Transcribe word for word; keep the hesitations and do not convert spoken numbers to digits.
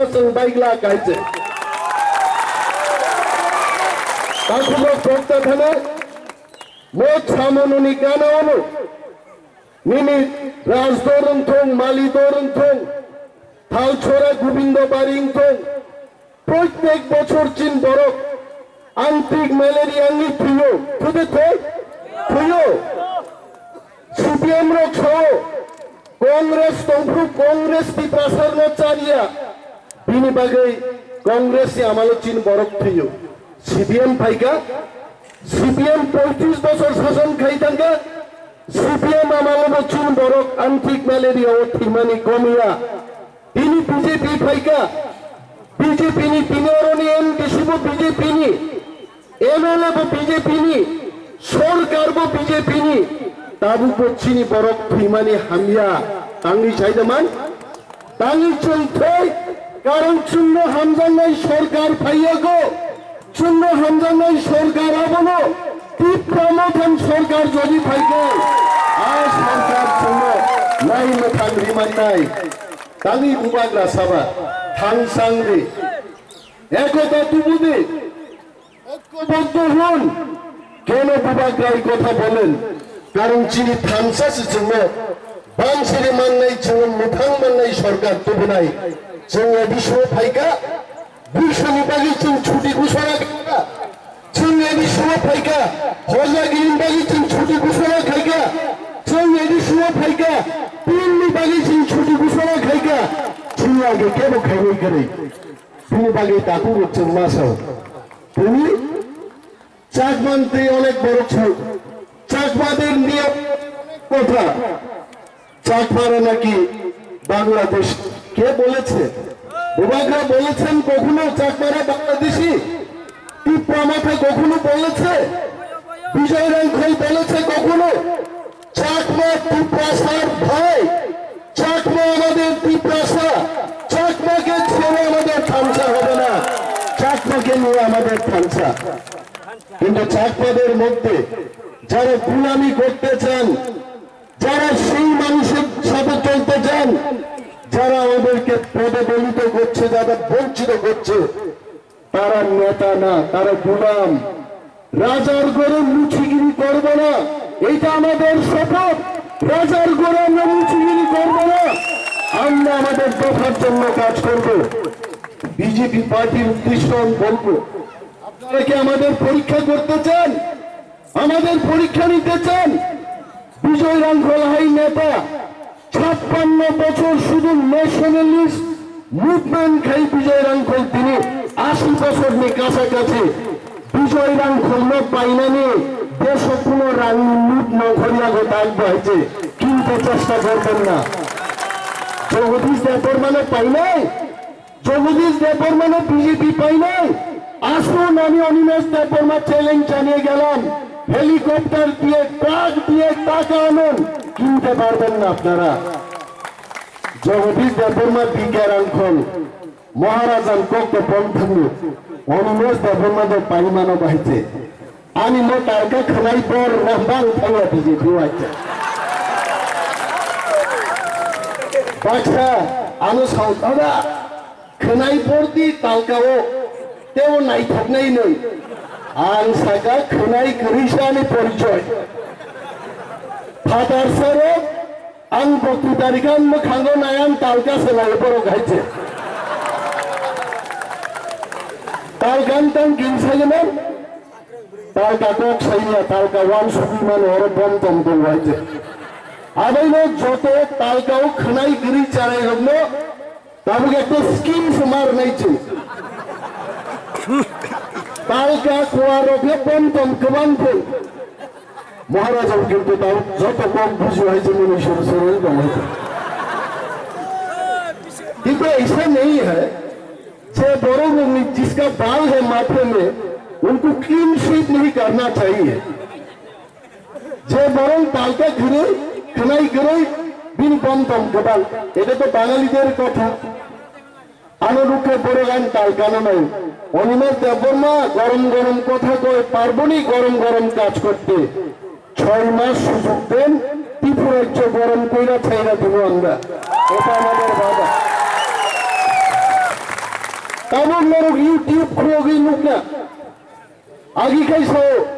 Chwng baigla kaise. Takhukno kokta thani, mo samununi gana ono. Nini Raj Dor wngthong, Mali Dor wngthong, Thalchora Gobindo Bari wngthong, proitek bochor chin borok antik malaria wngwi thwio, thwide thoi? Thwio. C P M rok sao, Congress tongphuru Congress Tiprasarno chariya, bini bagwi Congress ni amalo chin borok thwio. C P M phaikha, C P M poitrish bochor sason khai thangkha, C P M amalo bo chin borok antik malaria o thwimani komiya. Tini B J P phaikha, B J P ni tini oroni M D C bo B J P ni, M L A bo B J P ni, sorkar bo B J P ni, tabuk bo chini borok thwimani hamya, tangwi saida man? Tangwi chwng thwi, karon chwngno hamjaknai sorkar phaiyago, chwngno hamjaknai sorkar abono Tipra Mothan sorkar jodi phaikhe, a sorkar chwngno nai mwthang rimannai. Tangwi bubagra saba, thangsang di, ekota tubu di, ঐক্যবদ্ধ হন, কেন বুবাগ্রাই কথা বলেন? কারণ chini thansa se chwngno bang siri mannai, chwngno mwthang mannai sorkar tubunai. Chwng A D C o phaikha, Buisoni bagwi chwng chuti ghosona khaikha. Chwng A D C o phaikha, Hojagiri bagwi chwng chuti ghosona khaikha. Chwng A D C o phaikha, Pinni bagwi chwng chuti ghosona khaikha. Chini age kebo khainai kwrwi. Bini bagwi takhuk rok chwng ma sao. Tini Chakma twi onek borok sao. Chakmader niye kotha. Chakmara naki Bangladesh? Ke boleche? Bubagra bolechen kokhuno Chakmara Bangladeshi? Tipra Motha kokhuno boleche? Bijoy Rangkhol boleche kokhuno? Chakma Tiprasar bhai, Chakma amader Tiprasa, Chakmake ছেড়ে আমাদের thansa হবে না, Chakmake নিয়ে আমাদের thansa। কিন্তু চাকমাদের মধ্যে যারা গুলামি করতে চান, যারা সেই মানুষের সাথে চলতে চান, যারা আমাদেরকে পদদলিত করছে, যারা বঞ্চিত করছে, তারা নেতা না, তারা গোলাম। রাজার ঘরে লুচিগিরি করব না, এটা আমাদের শপথ। রাজার ঘরে আমরা লুচিগিরি করব না, আমরা আমাদের দফার জন্য কাজ করব। বিজেপি পার্টির উদ্দেশ্য আমি বলবো, আপনারা কি আমাদের পরীক্ষা করতে চান? আমাদের পরীক্ষা নিতে চান? বিজয় রাংখল হাই নেতা ছাপ্পান্ন বছর শুধু ন্যাশনালিস্ট মুভমেন্ট খাই বিজয় Rangkhol, tini ashi bochorni kasa kasi. Bijoy Rangkholno painani desho kuno rangni lut nongkhoryago tak bahai se kinte chesta korben na. Jagadish Debbarmano painai, Jagadish Debbarmano B J P painai, aswk nani Animesh Debbarma challenge জানিয়ে গেলাম, হেলিকপ্টার দিয়ে, ট্রাক দিয়ে টাকা আনুন, কিনতে পারবেন না আপনারা। জগদীশ দেববর্মা, বি কে রাংখল, মহারাজান কক্ত পন্থাঙ্গু, অনিমেষ দেববর্মা দে পাইমানো বাহিছে। Ani mo talka khwnai bor nang bang thangya B J P waita. Baksa ano sao, "Dada, khwnai bor di talka o, tebo naithoknai nung." Ang saka khwnai kwrwi sa ani porichoy. Phatar saro ang bokti tarikan mwkhango nai ang talka swlai borok hai se. Talka ang tang gin sayono. Talka kok saiya, talka wan sugui mano, oro bom tom tong waite. Abaino joto talka o khwnai giri charai rokno tabuk ekta scheme se mar nai chwng. Talka kuwa rokno bom tom kwbang thung. Maharaj kintu tabuk joto kok buji hai chwng ni suru suru tong waite. Kintu aisa nahi hai. যে বড় লোক নি-, जिसका बाल है माथे में, उनको क्लीन स्वीप नहीं करना चाहिए। যে বরং talka giri, khwnai giri, bini bom tom kwbang. এটা তো বাঙালিদের কথা। Ano rukhe borok ang talka no nai. Animesh Debbarma gorom gorom kotha koi, পারবো নি gorom gorom kaj korte. ছয় মাস সুযোগ দেন, ত্রিপুরাজ্য গরম কইরা ছাইরা দিব আমরা। এটা আমাদের বাধা। Tabuk norok YouTube khulogwi nukna. Agi khai sao,